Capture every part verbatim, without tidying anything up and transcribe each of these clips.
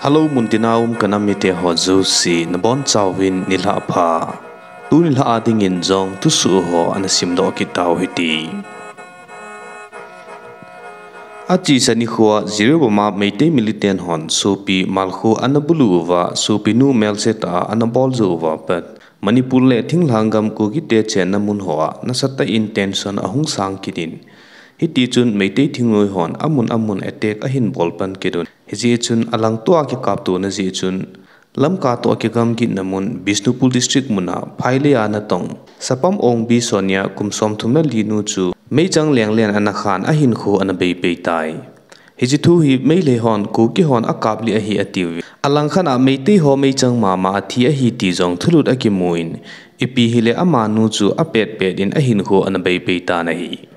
Hello, muntina um kanam mite ho jouse, nabonchauvin nilhah pha. Tuni lhah a dingin jong thusoh ho ana simdoh kit tau hite. Achesa nikhoa Jiribam a Meitei militant hon sopi malkho ana bulu uva, sopinu melse tah a ana bol jou uva pat Manipur le thinglhang gam Kukite chenna mun hoa nasatah in tension ahung sang kit in, hitichun Meitei thingnoi hon amun amun attack ahin bol pan kit un. Hijeh chun alangtoa kikaptona jeh chun, Lamka toh kigamgitna mun Bishnupur District muna phailei a natong Sapam Ongbi Sonia kum somthum le li nu chu meichang lenglen ana khan ahinkho ana beipei tai. Hiche thu hi Meitei hon Kuki hon akaplih ahi atiuvin, alangkhat a Meitei ho meichang mama athi ahi ti jong thulut akimun, ipi hile amanu chu apetpet in ahinkho ana beipei tan ahi.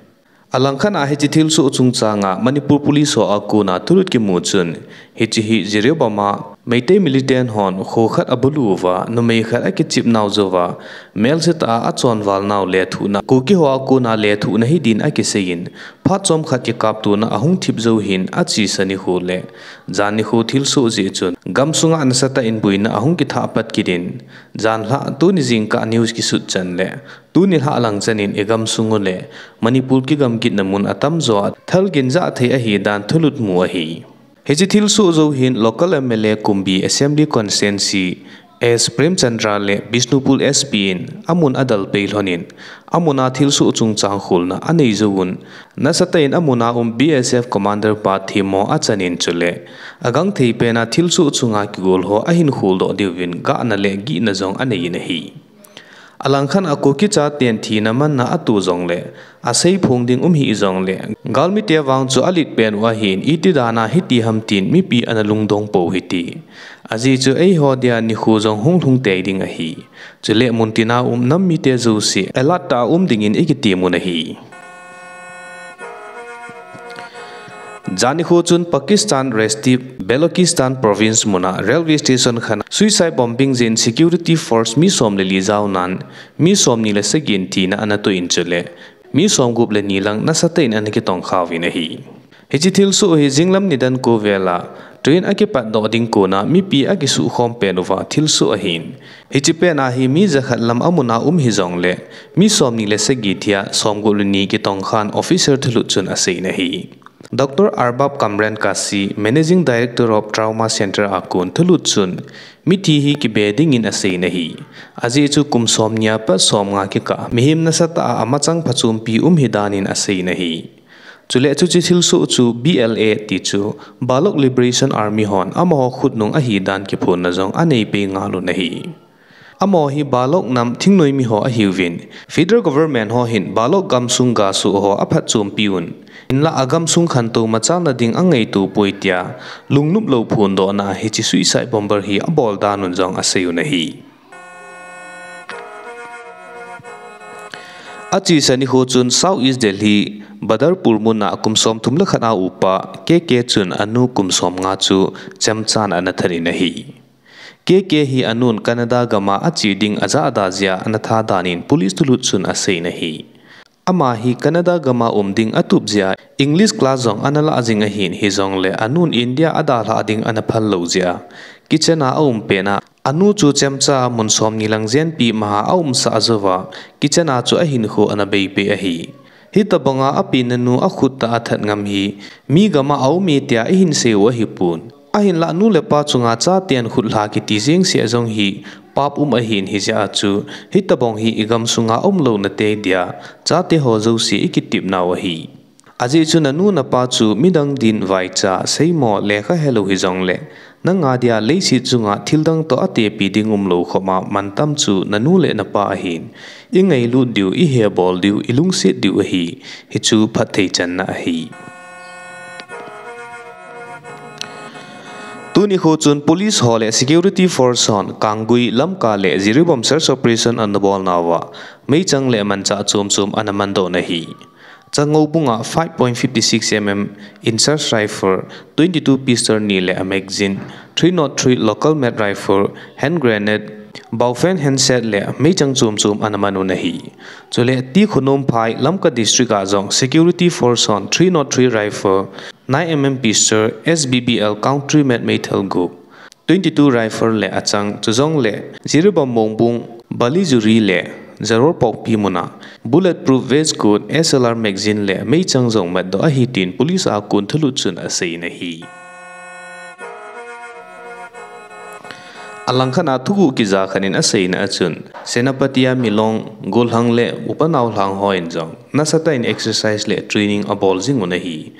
Alangkhat a hiche thilsoh chungchanga Manipur Police ho a kona thulut kimu chun, hiche hi Jiribam a Meitei militant hon kho khat abulu uva, numei khat akichep nau jouva, melse tah a achonval nau lethuhna, Kuki ho a kona lethuhna hidin akiseiyin, phat chomkhat kikaptona ahung thip jou hin achesa nikho le jan nikho thilsoh jeh chun gamsunga nasatah in boina ahung kithah pat kit in, janlhah tuni jingkah news kisut chan le tuni lhah lang chan in igamsung u le Manipur kigamgitna mun atamjoa thalgin jah thei ahidan thulut mu ahi. Hiche thilsoh jou hin local M L A kum bi Assembly Constituency S Premchandra le Bishnupur S P in amun adalpei lhonin, amuna thilsoh chungchang kholna anei jouvun, nasatah in amuna um B S F commander pa themmo achanin chule agangthei pena thilsoh chunga kigol ho ahin kholdoh diuvin gahna le gihna jong aneiyin ahi. Alangkhat a Kuki chaten thina manna ato jongle, aseiphong ding um hih jongle, galmite vang chu alet pen u ahin, iti dana hiti ham tin mipi ana lungdong pou hite. Ajeh chu eiho dia nikho jong hung lhung tei ding ahi. Chule muntina um nam mite jouse alert tah a um dingin ikitemun ahi. Jan nikho chun Pakistan Rest Balochistan province muna railway station khat a suicide bombing jeh in security force mi som le li jaonan, mi somni le sagin thina ana toh in chule mi somgup le ni lang nasatah in ana kitongkhauvin ahi. Hiche thilsoh hi jinglam nidan ko vel a train akipatdoh ding kona mipi akisuhkhom pen uva thilsoh ahin, hiche pena hi mi jakhat lam amuna um hijongle mi somni le sagi thia somgup le ni kitongkhan officer thulut chun aseiyin ahi. Doctor Arbab Kamran Kashi, Managing Director of Trauma Center a kon thulut chun, mithi hi kibe dingin aseiyin ahi. Ajeh chu kum somni a pat somnga kikah mihem nasatah a amachang phachompi um hidan in aseiyin ahi. Chule chuche thilsoh chu B L A ti chu Baloch Liberation Army hon amaho khutnung ahidan kiphonna jong aneipei ngal un ahi. Amaho hi Baloch nam thingnoi miho ahiuvin, Federal Government ho hin Baloch gamsung gasoh ho aphatchompi un, hinlah agamsung khantou machalna ding angaito poi tia lungnop lou phondohna a hiche suicide bomber hi abol dan un jong asei un ahi. Achesa nikho chun South East Delhi, Badarpur muna kum somthum le khat a upa K K chun anu kum somnga chu chemchan ana that in ahi. K K hi anun Canada gama ache ding ajahda jeh a ana tha dan in police thulut chun aseiyin ahi. Ama hi Canada gama um ding atup jeh a English class jong ana lah jing ahin, hijongle anun India adalhah ding ana phal lou jeh a kitchen a aum pen a anu chu chemcha mun somni lang jenpi maha aumsah jouva kitchen a chu ahinkho ana beipei ahi. Hitobanga apenna nu akhut tah a that ngam hi mi gama aume tia ihin sei u ahipon. Ahinlah nu le pa chunga chaten khutlha kiti jeng seh jong hi pap um ahin, hijeh a chu hitobang hi igamsunga umlouna tei dia chate ho jouse ikitepnau ahi. Ajeh chu nanu napa chu midang din vaicha, seimo, lekha helou hijongle, nanga dia leiset chunga thildang toh atepi ding umlou khopma mantam chu nanu le napa ahin, ingailut diu, ihebol diu, ilungset diu ahi, hichu phatthei channa ahi. Tunikho chun police ho le security force hon Kanggui, Lamka le Jiribam search operation ana bolnauva, meichang le manchah chom chom ana mandoh in ahi. Changoubunga five point five six mm Inchas rifle, twenty-two pistol ni le a magazine, three nought three local made rifle, hand grenade, baophen handset le meichang chom chom ana man un ahi. Chule T. Khonomphai, Lamka district a jong security force hon three nought three rifle, nine mm pistol, S B B L country made meithal gup, twenty-two rifle le achang, chujongle Jiribam Mongbung, Balijuri le Jaror Pokpi muna bulletproof waistcoat, S L R magazine le meichang jong matdoh ahi tin police a kon thulut chun aseiyin ahi. Alangkhat a thuguh kija khat in aseina a chun, Senapati a Milong, Golhang le Upanao Lhang hon jong nasatah in exercise le training abol jing un ahi.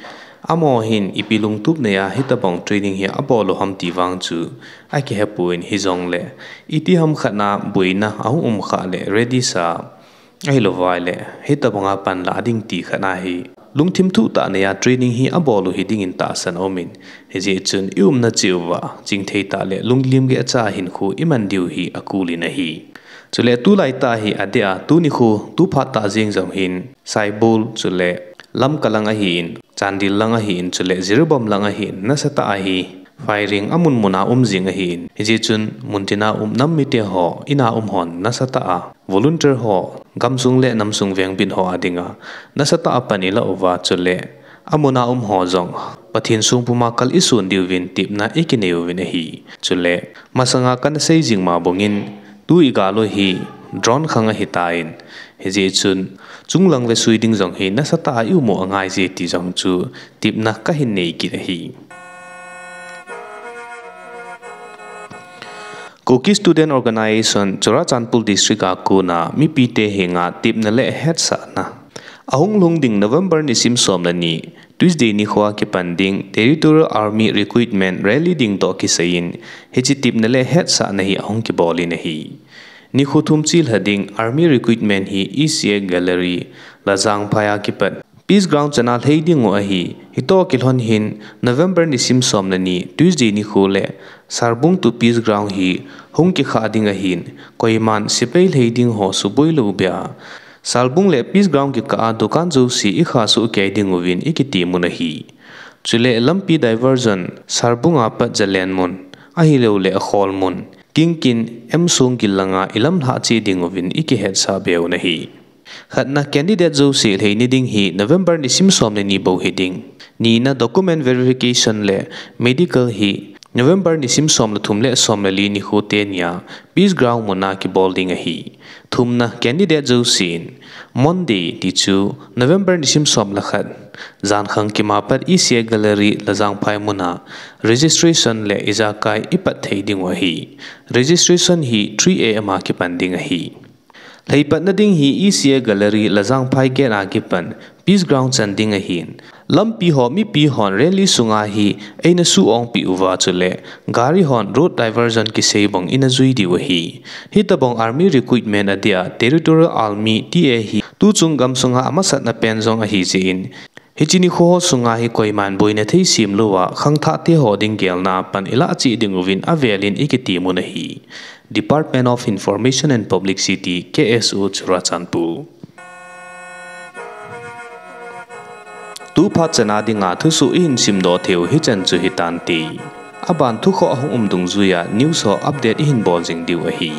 Amaho hin ipi lungtup neiya hitobang training hi abol u ham ti vang chu akihepon, hijongle iti ham khat a boina ahung um khah le ready sa ahilouva le hitobanga panla ding ti khat ahi. Lungthim thuh tah neiya training hi abol u hiding in tahsan aumin, hijeh chun i umna cheh uva chingthei tah le lunglim geh cha hinkho iman diu hi akul in ahi. Chule tulai tah hi adeh a, tuni khu tuphat tah jeng jong hin Saibol chule Lamka lang ahin, Chandel lang ahin, chule Jiribam lang ahin, nasatah a hi firing amun mun a um jing ahin, hijeh chun muntin a um nam mite ho, in a um hon nasatah a volunteer ho, gamsung le namsung vengbit ho a dinga nasatah a pan ilah uva, chule amun a um ho jong Pathen songpum a kal isun diuvin tepna ikinei uvin ahi. Chule masanga kana sei jing ma bangin, tu igal u hi drone khang ahitan, hijeh chun chunglang vesui ding jong hi nasatah a i um u angaije ti jong chu tepna kahin nei kit ahi. Kuki Student Organisation Churachandpur District a kona mipite henga tepna le hetsahna. Ahung lhung ding November nisim som le ni, Tuesday nikho a kipan ding Territorial Army Recruitment Rally ding toh kisaiyin, hiche tepna le hetsahna hi ahung kibol in ahi. Nikho thum chilha ding Army Recruitment hi E C A Gallery, Lajangphai a kipat Peace Ground chana lhei ding u ahi. Hitoh kilhon hin November nisim som le ni, Tuesday nikho le Sarbung to Peace Ground hi hung kikhah ding ahin, koiman sepai lhei ding ho suboi lou beh a Sarbung le Peace Ground kikah a dukan jouse ikha soh kei ding uvin ikiti mun ahi. Chule lampi diversion, Sarbung a pat Jalen mun, ahilouleh Akhol mun, Kingkin, M Songkil langa ilamlhah cheh ding uvin ikihetsah be un ahi. Khatna, candidate jouse lhei ni ding hi November nisim som le ni bou hiding. Nina, document verification le medical hi November nisim som le thum le som le li nikho teni a Peace Ground muna kibol ding ahi. Thumna, candidate jousen Monday, tichu November nisim som le khat, jankhang kima pat E C A Gallery, Lajangphai muna registration le ijakai ipat thei ding u ahi. Registration hi three A M a kipan ding ahi. Lhei patna ding hi E C A Gallery, Lajangphai gate a kipan Peace Ground chan ding ahin, lampi ho mipi hon rally sunga hi eina suh ongpeh uva, chule gari hon road diversion kisei bang ina jui diu ahi. Hitobang Army Recruitment adeh a Territorial Army, T A hi tuchung gamsunga amasatna pen jong ahi jeh in, hiche nikho ho sunga hi koiman boina thei sem louva khangthah te ho ding gelna a pan ilah cheh ding uvin avel in ikiti mun ahi. Department of Information and Publicity, K S O, Churachandpur. Tuphat chana dinga thusoh ihin simdoh thei u hichan chu hitante. Aban thukhoh ahung um dungjuiya news ho update ihin bol jing diu ahi.